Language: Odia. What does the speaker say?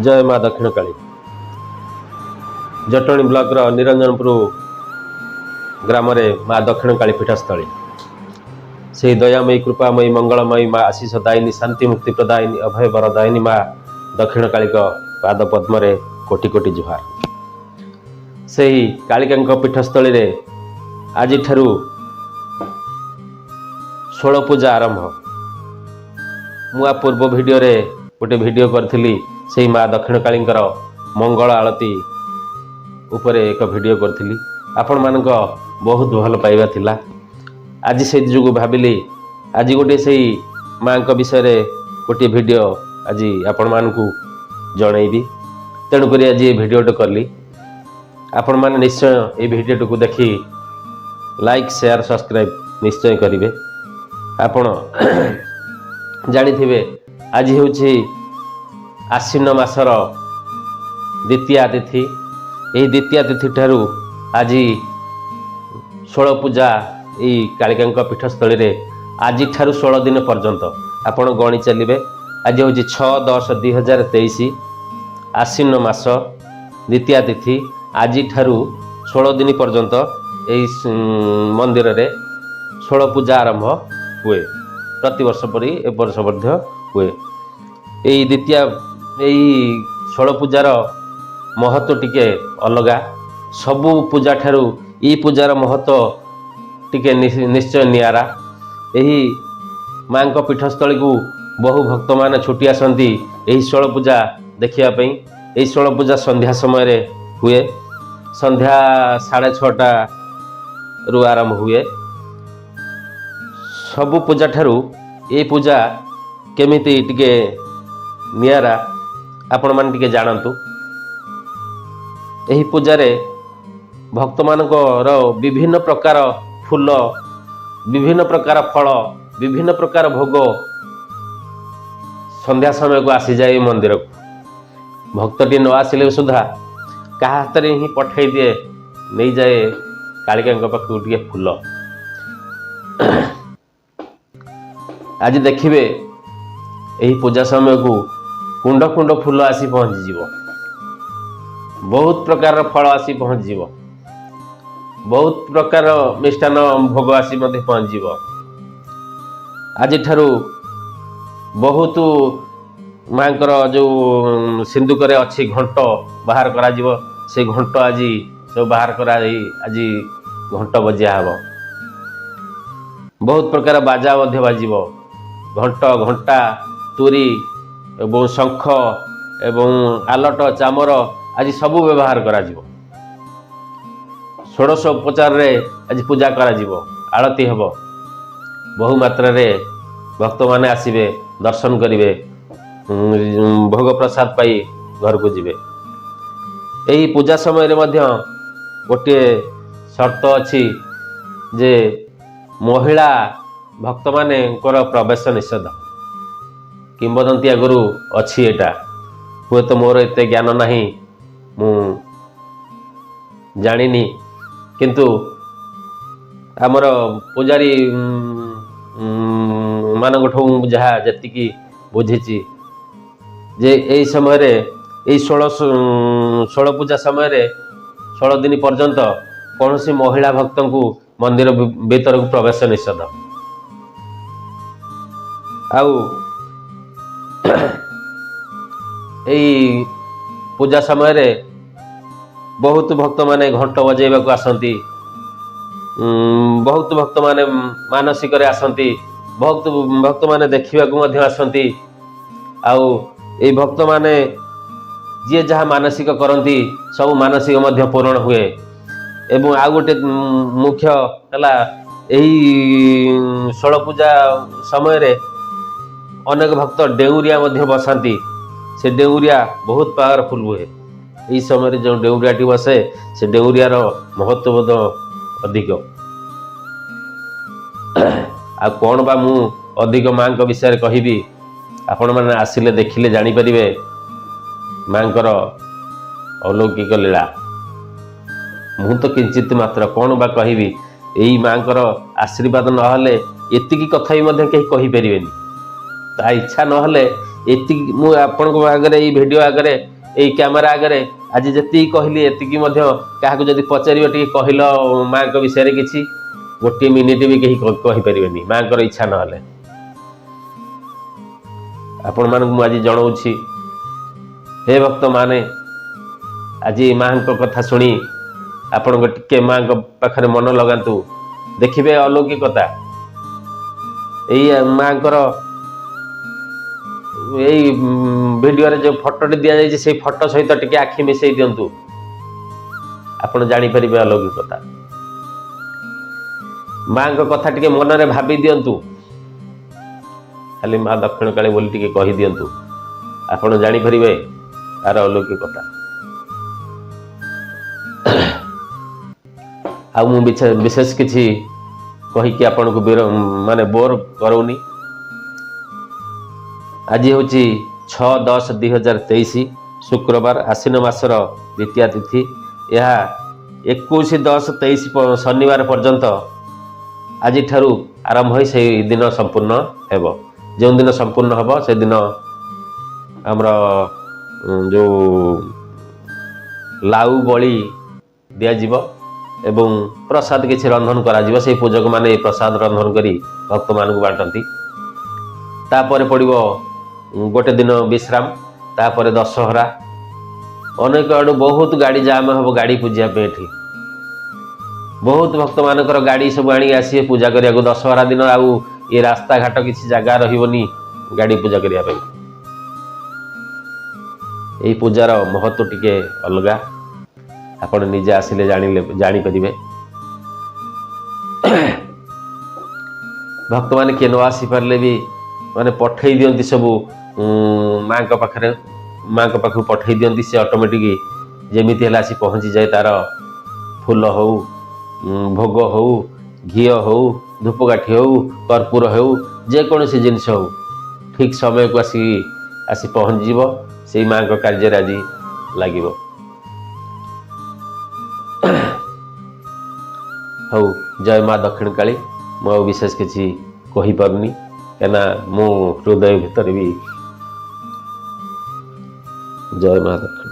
ଜୟ ମା ଦକ୍ଷିଣକାଳୀ। ଜଟଣୀ ବ୍ଲକର ନିରଞ୍ଜନପୁର ଗ୍ରାମରେ ମା ଦକ୍ଷିଣକାଳୀ ପୀଠସ୍ଥଳୀ। ସେହି ଦୟାମୟୀ, କୃପାମୟୀ, ମଙ୍ଗଳମୟୀ ମା, ଆଶିଷ ଦାୟିନୀ, ଶାନ୍ତି ମୁକ୍ତି ପ୍ରଦାୟିନୀ, ଅଭୟ ବରଦାୟିନୀ ମା ଦକ୍ଷିଣକାଳୀଙ୍କ ପାଦ ପଦ୍ମରେ କୋଟି କୋଟି ଜୁହାର। ସେହି କାଳିକାଙ୍କ ପୀଠସ୍ଥଳୀରେ ଆଜିଠାରୁ ଷୋଳ ପୂଜା ଆରମ୍ଭ। ମୁଁ ଆ ପୂର୍ବ ଭିଡ଼ିଓରେ ଗୋଟେ ଭିଡ଼ିଓ କରିଥିଲି, ସେଇ ମା ଦକ୍ଷିଣକାଳୀଙ୍କର ମଙ୍ଗଳ ଆଳତୀ ଉପରେ ଏକ ଭିଡ଼ିଓ କରିଥିଲି। ଆପଣମାନଙ୍କ ବହୁତ ଭଲ ପାଇବା ଥିଲା। ଆଜି ସେଇ ଯୋଗୁଁ ଭାବିଲି, ଆଜି ଗୋଟିଏ ସେଇ ମାଙ୍କ ବିଷୟରେ ଗୋଟିଏ ଭିଡ଼ିଓ ଆଜି ଆପଣମାନଙ୍କୁ ଜଣେଇବି। ତେଣୁକରି ଆଜି ଏ ଭିଡ଼ିଓଟି କଲି। ଆପଣମାନେ ନିଶ୍ଚୟ ଏଇ ଭିଡ଼ିଓଟିକୁ ଦେଖି ଲାଇକ୍, ସେୟାର, ସବସ୍କ୍ରାଇବ୍ ନିଶ୍ଚୟ କରିବେ। ଆପଣ ଜାଣିଥିବେ, ଆଜି ହେଉଛି ଆଶ୍ୱିନ ମାସର ଦ୍ୱିତୀୟା ତିଥି। ଏହି ଦ୍ୱିତୀୟା ତିଥି ଠାରୁ ଆଜି ଷୋଳ ପୂଜା ଏଇ କାଳିକାଙ୍କ ପୀଠସ୍ଥଳୀରେ ଆଜିଠାରୁ 16 ଦିନ ପର୍ଯ୍ୟନ୍ତ ଆପଣ ଗଣି ଚାଲିବେ। ଆଜି ହେଉଛି 6/10/2023, ଆଶ୍ୱିନ ମାସ ଦ୍ୱିତୀୟା ତିଥି। ଆଜିଠାରୁ 16 ଦିନ ପର୍ଯ୍ୟନ୍ତ ଏଇ ମନ୍ଦିରରେ ଷୋଳ ପୂଜା ଆରମ୍ଭ ହୁଏ। ପ୍ରତିବର୍ଷ ପରି ଏ ବର୍ଷ ମଧ୍ୟ ହୁଏ। ଏଇ ଦ୍ୱିତୀୟା, ଏଇ ଷୋଳ ପୂଜାର ମହତ୍ଵ ଟିକେ ଅଲଗା। ସବୁ ପୂଜା ଠାରୁ ଏଇ ପୂଜାର ମହତ୍ଵ ଟିକେ ନିଶ୍ଚୟ ନିଆରା। ଏହି ମାଙ୍କ ପୀଠସ୍ଥଳୀକୁ ବହୁ ଭକ୍ତମାନେ ଛୁଟି ଆସନ୍ତି ଏହି ଷୋଳ ପୂଜା ଦେଖିବା ପାଇଁ। ଏହି ଷୋଳ ପୂଜା ସନ୍ଧ୍ୟା ସମୟରେ ହୁଏ। ସନ୍ଧ୍ୟା 6:30ରୁ ଆରମ୍ଭ ହୁଏ। ସବୁ ପୂଜା ଠାରୁ ଏଇ ପୂଜା କେମିତି ଟିକେ ନିଆରା, ଆପଣମାନେ ଟିକେ ଜାଣନ୍ତୁ। ଏହି ପୂଜାରେ ଭକ୍ତମାନଙ୍କର ବିଭିନ୍ନ ପ୍ରକାର ଫୁଲ, ବିଭିନ୍ନ ପ୍ରକାର ଫଳ, ବିଭିନ୍ନ ପ୍ରକାର ଭୋଗ ସନ୍ଧ୍ୟା ସମୟକୁ ଆସିଯାଏ ଏ ମନ୍ଦିରକୁ। ଭକ୍ତଟି ନ ଆସିଲେ ସୁଦ୍ଧା କାହା ହାତରେ ହିଁ ପଠେଇ ଦିଏ, ନେଇଯାଏ କାଳିକାଙ୍କ ପାଖକୁ ଟିକେ ଫୁଲ। ଆଜି ଦେଖିବେ, ଏହି ପୂଜା ସମୟକୁ କୁଣ୍ଡ କୁଣ୍ଡ ଫୁଲ ଆସି ପହଞ୍ଚିଯିବ, ବହୁତ ପ୍ରକାରର ଫଳ ଆସି ପହଞ୍ଚିଯିବ, ବହୁତ ପ୍ରକାର ମିଷ୍ଟାନ୍ନ ଭୋଗ ଆସି ମଧ୍ୟ ପହଞ୍ଚିଯିବ। ଆଜିଠାରୁ ବହୁତ ମାଙ୍କର ଯେଉଁ ସିନ୍ଦୁକରେ ଅଛି ଘଣ୍ଟ ବାହାର କରାଯିବ। ସେ ଘଣ୍ଟ ଆଜି ସବୁ ବାହାର କରାଯାଇ ଆଜି ଘଣ୍ଟ ବଜିଆ ହେବ। ବହୁତ ପ୍ରକାର ବାଜା ମଧ୍ୟ ବାଜିବ। ଘଣ୍ଟ, ଘଣ୍ଟା, ତୁରି ଏବଂ ଶଙ୍ଖ ଏବଂ ଆଲଟ, ଚାମର ଆଜି ସବୁ ବ୍ୟବହାର କରାଯିବ। ଷୋଡ଼ଶ ଉପଚାରରେ ଆଜି ପୂଜା କରାଯିବ, ଆଳତି ହେବ। ବହୁ ମାତ୍ରାରେ ଭକ୍ତମାନେ ଆସିବେ, ଦର୍ଶନ କରିବେ, ଭୋଗ ପ୍ରସାଦ ପାଇ ଘରକୁ ଯିବେ। ଏହି ପୂଜା ସମୟରେ ମଧ୍ୟ ଗୋଟିଏ ସର୍ତ୍ତ ଅଛି ଯେ ମହିଳା ଭକ୍ତମାନଙ୍କର ପ୍ରବେଶ ନିଷେଧ। କିମ୍ବଦନ୍ତୀ ଆଗରୁ ଅଛି ଏଇଟା। ହୁଏତ ମୋର ଏତେ ଜ୍ଞାନ ନାହିଁ, ମୁଁ ଜାଣିନି, କିନ୍ତୁ ଆମର ପୂଜାରୀ ମାନଙ୍କଠୁ ମୁଁ ଯାହା ଯେତିକି ବୁଝିଛି ଯେ ଏଇ ସମୟରେ, ଏଇ ଷୋଳ ପୂଜା ସମୟରେ 16 ଦିନ ପର୍ଯ୍ୟନ୍ତ କୌଣସି ମହିଳା ଭକ୍ତଙ୍କୁ ମନ୍ଦିର ଭିତରକୁ ପ୍ରବେଶ ନିଷେଧ। ଆଉ ଏଇ ପୂଜା ସମୟରେ ବହୁତ ଭକ୍ତମାନେ ଘଣ୍ଟ ବଜେଇବାକୁ ଆସନ୍ତି, ବହୁତ ଭକ୍ତମାନେ ମାନସିକରେ ଆସନ୍ତି, ବହୁତ ଭକ୍ତମାନେ ଦେଖିବାକୁ ମଧ୍ୟ ଆସନ୍ତି। ଆଉ ଏଇ ଭକ୍ତମାନେ ଯିଏ ଯାହା ମାନସିକ କରନ୍ତି, ସବୁ ମାନସିକ ମଧ୍ୟ ପୂରଣ ହୁଏ। ଏବଂ ଆଉ ଗୋଟେ ମୁଖ୍ୟ ହେଲା, ଏହି ଷୋଳ ପୂଜା ସମୟରେ ଅନେକ ଭକ୍ତ ଡେଉଁରିଆ ମଧ୍ୟ ବସାନ୍ତି। ସେ ଡେଉଁରିଆ ବହୁତ ପାୱାରଫୁଲ୍ ହୁଏ। ଏହି ସମୟରେ ଯେଉଁ ଡେଉଁରିଆଟି ବସେ, ସେ ଡେଉଁରିଆର ମହତ୍ଵ ମଧ୍ୟ ଅଧିକ। ଆଉ କ'ଣ ବା ମୁଁ ଅଧିକ ମାଙ୍କ ବିଷୟରେ କହିବି? ଆପଣମାନେ ଆସିଲେ, ଦେଖିଲେ ଜାଣିପାରିବେ ମାଙ୍କର ଅଲୌକିକ ଲୀଳା। ମୁଁ ତ କିଞ୍ଚିତ ମାତ୍ର କ'ଣ ବା କହିବି? ଏଇ ମାଙ୍କର ଆଶୀର୍ବାଦ ନହେଲେ ଏତିକି କଥା ବି ମଧ୍ୟ କେହି କହିପାରିବେନି। ତା ଇଚ୍ଛା ନହେଲେ ଏତିକି ମୁଁ ଆପଣଙ୍କ ଆଗରେ, ଏଇ ଭିଡ଼ିଓ ଆଗରେ, ଏଇ କ୍ୟାମେରା ଆଗରେ ଆଜି ଯେତିକି କହିଲି, ଏତିକି ମଧ୍ୟ କାହାକୁ ଯଦି ପଚାରିବ, ଟିକେ କହିଲ ମାଙ୍କ ବିଷୟରେ କିଛି, ଗୋଟିଏ ମିନିଟ୍ ବି କେହି କହିପାରିବେନି ମାଙ୍କର ଇଚ୍ଛା ନହେଲେ। ଆପଣମାନଙ୍କୁ ମୁଁ ଆଜି ଜଣାଉଛି, ହେ ଭକ୍ତମାନେ, ଆଜି ମାଙ୍କ କଥା ଶୁଣି ଆପଣଙ୍କ ଟିକେ ମାଙ୍କ ପାଖରେ ମନ ଲଗାନ୍ତୁ, ଦେଖିବେ ଅଲୌକିକତା। ଏଇ ମାଙ୍କର ଏଇ ଭିଡ଼ିଓରେ ଯେଉଁ ଫଟୋଟି ଦିଆଯାଇଛି, ସେଇ ଫଟୋ ସହିତ ଟିକେ ଆଖି ମିଶେଇ ଦିଅନ୍ତୁ, ଆପଣ ଜାଣିପାରିବେ ଅଲୌକିକତା। ମାଙ୍କ କଥା ଟିକେ ମନରେ ଭାବି ଦିଅନ୍ତୁ, ଖାଲି ମା ଦକ୍ଷିଣକାଳୀ ବୋଲି ଟିକେ କହିଦିଅନ୍ତୁ, ଆପଣ ଜାଣିପାରିବେ ତାର ଅଲୌକିକତା। ଆଉ ମୁଁ ବିଶେଷ କିଛି କହିକି ଆପଣଙ୍କୁ ମାନେ ବୋର କରଉନି। ଆଜି ହେଉଛି 6/10/2023, ଶୁକ୍ରବାର, ଆଶ୍ୱିନ ମାସର ଦ୍ୱିତୀୟା ତିଥି। ଏହା 21/10/23 ଶନିବାର ପର୍ଯ୍ୟନ୍ତ, ଆଜିଠାରୁ ଆରମ୍ଭ ହୋଇ ସେଇ ଦିନ ସମ୍ପୂର୍ଣ୍ଣ ହେବ। ଯେଉଁଦିନ ସମ୍ପୂର୍ଣ୍ଣ ହେବ, ସେଦିନ ଆମର ଯେଉଁ ଲାଉ ବଳି ଦିଆଯିବ ଏବଂ ପ୍ରସାଦ କିଛି ରନ୍ଧନ କରାଯିବ। ସେଇ ପୂଜକମାନେ ଏହି ପ୍ରସାଦ ରନ୍ଧନ କରି ଭକ୍ତମାନଙ୍କୁ ବାଣ୍ଟନ୍ତି। ତାପରେ ପଡ଼ିବ ଗୋଟେ ଦିନ ବିଶ୍ରାମ, ତାପରେ ଦଶହରା। ଅନେକ ଆଡ଼ୁ ବହୁତ ଗାଡ଼ି ଜାମ୍ ହେବ ଗାଡ଼ି ପୂଜିବା ପାଇଁ। ଏଠି ବହୁତ ଭକ୍ତମାନଙ୍କର ଗାଡ଼ି ସବୁ ଆଣିକି ଆସିବେ ପୂଜା କରିବାକୁ ଦଶହରା ଦିନ। ଆଉ ଏ ରାସ୍ତାଘାଟ କିଛି ଜାଗା ରହିବନି ଗାଡ଼ି ପୂଜା କରିବା ପାଇଁ। ଏଇ ପୂଜାର ମହତ୍ଵ ଟିକେ ଅଲଗା, ଆପଣ ନିଜେ ଆସିଲେ ଜାଣିଲେ ଜାଣିପାରିବେ। ଭକ୍ତମାନେ କିଏ ନ ଆସିପାରିଲେ ବି ମାନେ ପଠେଇ ଦିଅନ୍ତି ସବୁ ମାଙ୍କ ପାଖରେ, ମାଙ୍କ ପାଖକୁ ପଠେଇ ଦିଅନ୍ତି। ସେ ଅଟୋମେଟିକ୍ ଯେମିତି ହେଲା ଆସି ପହଞ୍ଚିଯାଏ। ତାର ଫୁଲ ହଉ, ଭୋଗ ହଉ, ଘିଅ ହଉ, ଧୂପକାଠି ହଉ, କର୍ପୂର ହେଉ, ଯେକୌଣସି ଜିନିଷ ହଉ, ଠିକ୍ ସମୟକୁ ଆସି ପହଞ୍ଚିଯିବ। ସେଇ ମାଙ୍କ କାର୍ଯ୍ୟରେ ଆଜି ଲାଗିବ। ହଉ, ଜୟ ମା ଦକ୍ଷିଣକାଳୀ। ମୁଁ ଆଉ ବିଶେଷ କିଛି କହିପାରୁନି, କାହିଁକିନା ମୁଁ ହୃଦୟ ଭିତରେ ବି। ଜୟ ମା ଦକ୍ଷିଣ।